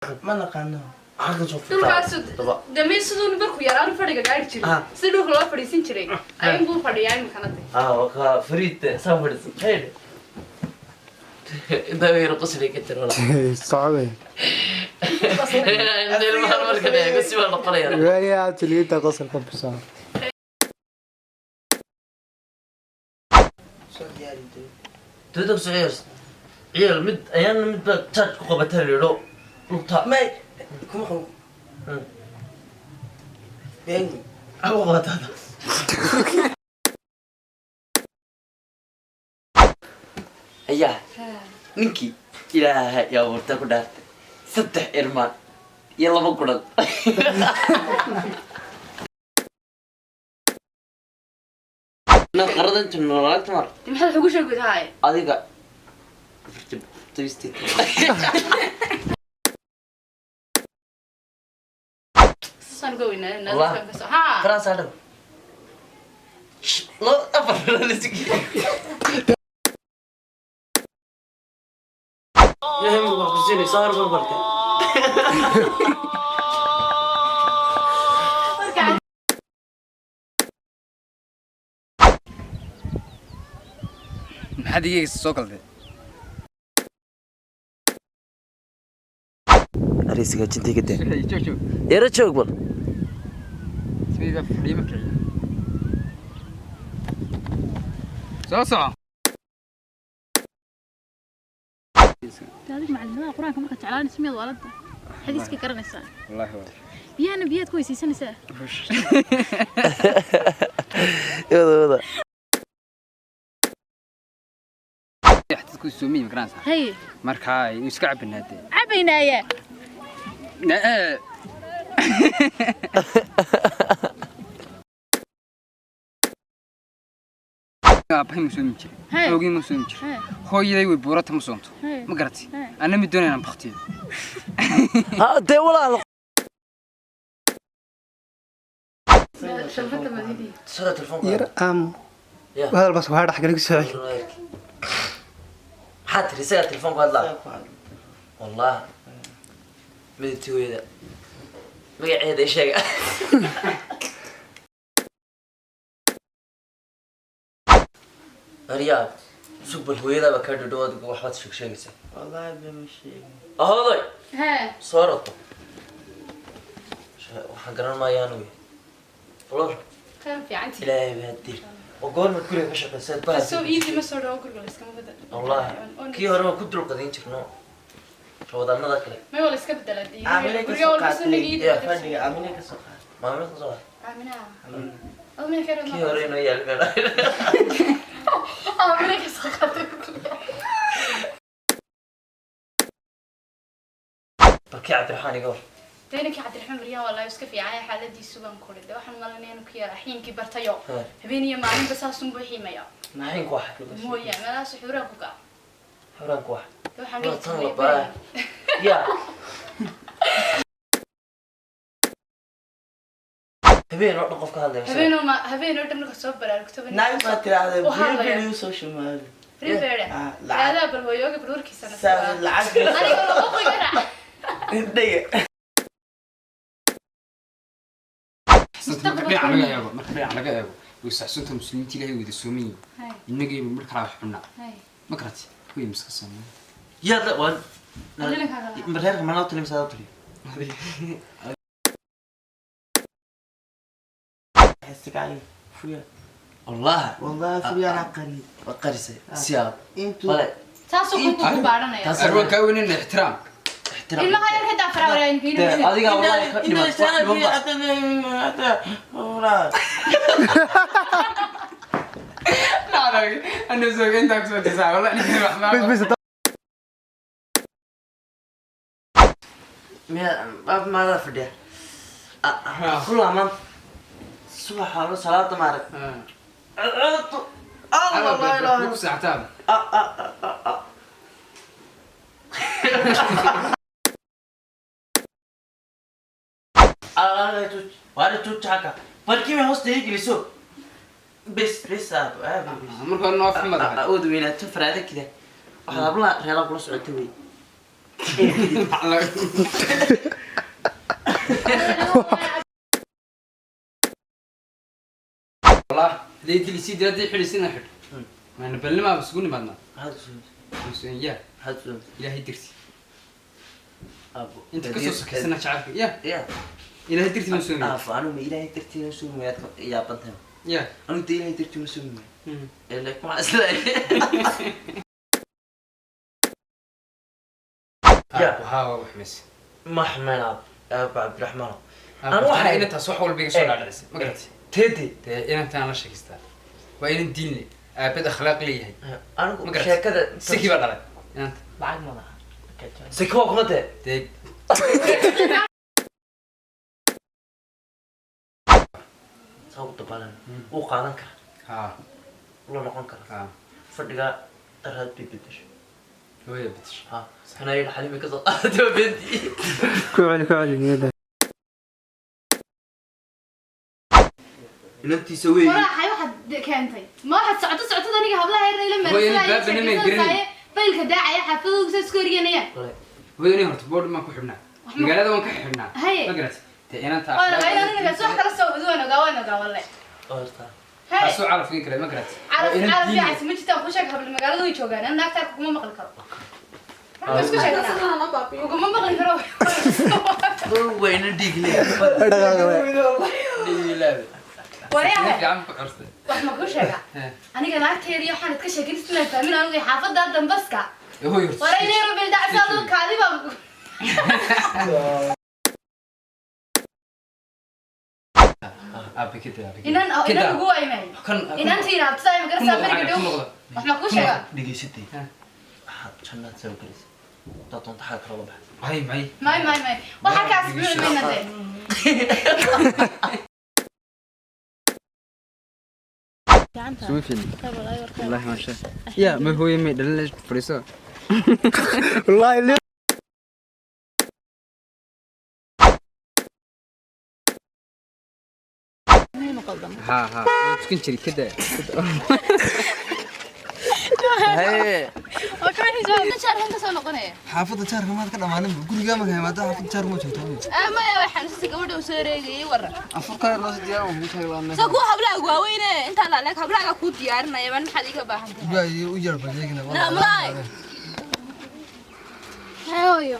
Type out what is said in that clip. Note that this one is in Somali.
Ma naqaano. Xagga soo Dhulkaas Daba. Dame siduu markuu yaraan fadhiga gaari jiray, Ah. sida dhulka loo fadhiisan jiray ayuun buu fadhiyaa imikana de. Ah, waa fariid saa fadhiisan. Hey. Intaa yar qosli ka jiro walaal. Socday. Ilmaha marka eego si baa noqonaya. Waayaa tiliita qosolka bisaa. Soo diyaari dee. Dawladda ku soo ciyaarsa. Ciyaal mid ayaana mid baa charge ku qabataa la yidho lugta. May kuma qabo. Been. Maxaa ku qabataa? Ayaa ninkii ilaaha yaa warta ku dhaartay 3 irmaan iyo 2 kulan. Qarada inta noolaanta mar. De maxaad wax ugu sheegi tahay? Adiga twisted. Sasaan uga weynaa. Wallah. Ha. Faransa dhan. 2 4 la sigi. Ilaahay ma ku siinay saar barbartay. Maxaad igeyga soo galday? Arisiga jintay ka daa. Joog, joog. Yara joog bal. Ismiga fadhiyo ma kiciyo. Soo soco. Adig macalinimada qur-aanka markaad jeclaanayso miyaad waalada xadiiska garanaysaa? Wallaahi waa. Biyahana biyaad ku weysiisanaysaa. Wada wada. Dadku soomiyi ma garanaysaa? Haye. Marka ay iska cabinaadee. Cabaynaaya. Aabahay ma soomi jiray. Haye. Awgii ma soomi jiray. Haye. Hooyaday way buurata ma soonto. Haye. Ma garatay? Haye. Anna mid doonaya inaan baktiyo. Ha dee walaal. Shalbada madidii. Soo telefoonka. Yar am. Ya. Hadal bas waxaa dhex galay ku soo celi. Maxaa tiri isagaa telefoonku hadlaa? Saa ku hadlo. Wallah. Midabtii hooyada. Magaceeda ii sheega. Aryaa, sug bal hooyadaa baa kaa dhadhow adigu waxbaad sheeg sheegaysaa. Wallaahi been ma sheegin. Ahooday. Hee. Soo roto. Waxaan garan maayaa anigu. Flor, Khayr fiicantii. Ilaahay baa dir. Oo goormaad guriga ka shaqaysaad baa. Soo iidi ma soo dhawo guriga la iskama bedel. Wallahi, kii hore waan ku dulqadayn jirno. Rawadaanada kale. May wala iska bedelaa. Aamine ka Guriga soo walba qaatay. sunnagii. Yeah. Fadhiga Aamine ka soo qaatay. Maamul ka soo qaad. Aaminaha. Aamina khayr. Kii hore inoo yaal meel. Aamina ka soo qaatay. Barkii Cabdiraxmaan iga war. Daynankii Cabdiraxmaan Maryahan wallahi iska fiican yahay xaaladiisu baan kuri. De waxaan malinaya inuu ku yara xiinkii bartayo. Haa. Habeen iyo maalinba saasun buu xiimaya. Maxayn ku wax? Mooyaan meelahaas xuraa ku gac. Xuraan ku wax. De waxaan Waa dhihi tan jiray la baa. Ya. Habeen oo dhan qof ka hadlaya. Habeen oo ma habeen oo dhan marka soo baraarugto. Naag baa tiraahday Waxaa la beri beri soo shumaaday. Ribeere. Ah, lacag. Aadaa bal hooyooga bal warkiisana. Saa lacag. Aniga laba qoyga raac. Dhega. Xasanka marka dhinaca laga eego, marka dhinaca laga eego, way saxsanta muslimiinta Ilaahay wada sooman yihiin. Hay. Innagayba mar kala wax cunnaa. Hay. Ma garatay? Way miska sooman. Ya da waan. Adina kaaga. Reerka manaa tuli misaa tuli. Xistigaaga fuya. Wallah. Wallaahi fuya anaa qariyay. Waa qarisay. Siyaab. Intuu Wala Taasoo ku baadhanaya. Taas- Arwaan kaa weynana ixtiraam. ixtiraam. Ilmaha yar ka daa farawaraan Dee, adiga wallahi ka dhiman. Wax dhiman baa. Anna soo intaa kusoo disaa. Wallahi Bas bas. Miya maadaa fadhiya? Kulaa maanta. Subax hore salaada maarag. Allah la ilaaha. Ku saactaa. Ah ah ah ah. Waari tuuj xagga. Barkii hoosta ii geliso. Bes bes aab aab bes. Marka hore noo xumad ahay. Awood weynaato faraada kida. Waxaad hablaha reeraha kula socota wey. والله دي دي سي دي دي xidhisina xidh maana balnima isugu nimaadnaa. Maxaad u soo Ya. Maxaad u soo Ilaahay dirti. Aabo. Inta kasoo sokaysana jacaylka ya. Ya. Ilaahay dirti ma soo. Aabo, anigu ma Ilaahay dartiina u soo miyaad yaabantahay? Ya. Anigu dee Ilaahay dartii ma soo miyaa. Ee laakiin waxaan isleeyahay. Ya. Waxaa waa wax mis. Ma xumayn aabo. Aabo Cabdiraxmaan. Anu Anu waxaa waxay- inantaas wax walba iga soo dhaadhicisay ma garatay? Teedi. Dee inantaan la sheekaystaa waa inan diin leh, aabad akhlaaq leeyahay. Anigu Ma garatay? Sheekada Siki baa dhalay inanta. Lacag ma laha. Siki waa kuma dee. Dee Saa u dabaalan. Wuu qaadan karaa. Haa. Wuu la noqon karaa. Haa. Fadhigaa daraad bay bedeshay. Hooya bitish. Ha. Kana yidhi xalimi ka soo qaadatay waa beentii. Ku celi, ku celi niyadda. Inantiisa weeye. Waraaxay waxaad keentay ma waxaad socoto socotada aniga hablaha yar ila Hooyo, baaba nimay garanay. Baylka daacaya xaafadooda isku eryanayaan. Hooya inay horta boodh maan ku xidhnaa, magaalada waan ka xidhnaa. Haye. Ma garatay? Dee inanta Waan ogaa inaan aniga wax kala soo wado, waan ogaa, waan ogaa walle. Horta. Haye. Taasoo calafkiin kale ma garatay? Caraf Waa inan caraf diin leh. fiican ma jirtaan ku sheeg, habla magaalada way joogaan, ana naagta kuguma maqli karo. Waxaan isku sheegnaa kuguma maqli karo. Waa inan dhiig leh. Dhaqaaqa. Ilaahay. Waryahay. Fiican ku xirtay. Wax ma ku sheegaa? Aniga naagteedii waxaan iska sheekin fahmin anigu xaafadda dambaska. Hooyo horta. Waray bildacsaado kaadi baa. Aabe kada aabe. Inan inan ugu waymay. Kan Inantii inaabtada ma garasa mariga dhow. Wax ma ku sheegaa? Dhegaysatay. Ha. Waxaad jannaad soo gelisay. Haddaad doonto xagga kale uga bax. May may. May may may, waxa kaas mayna dee. Suma fiicni. Wallahi ma sha. Ya ma hooyo may dhalin fariiso. Wallaahi. Ha ha. Waan tukan jiray kada. Haye. Jaarkan kasoo noqonaya. Xaafadda jaarka maad ka dhammaanin gurigaa marka imaado, xaafadda jaarka ma joogto? Maya, waxaan xusuusta gabadha uu soo wareegayay waran. Afurka yar loo sii diyaar waan kuu sheegi lahaa. Soo kuwa hablaaga waaweyne intaa laaleeg hablaaga kuu diyaarinaya baan, maxaad iiga baahan tahay? Gurigaa u yeer bal eegina. Naamlaay. Hooyo.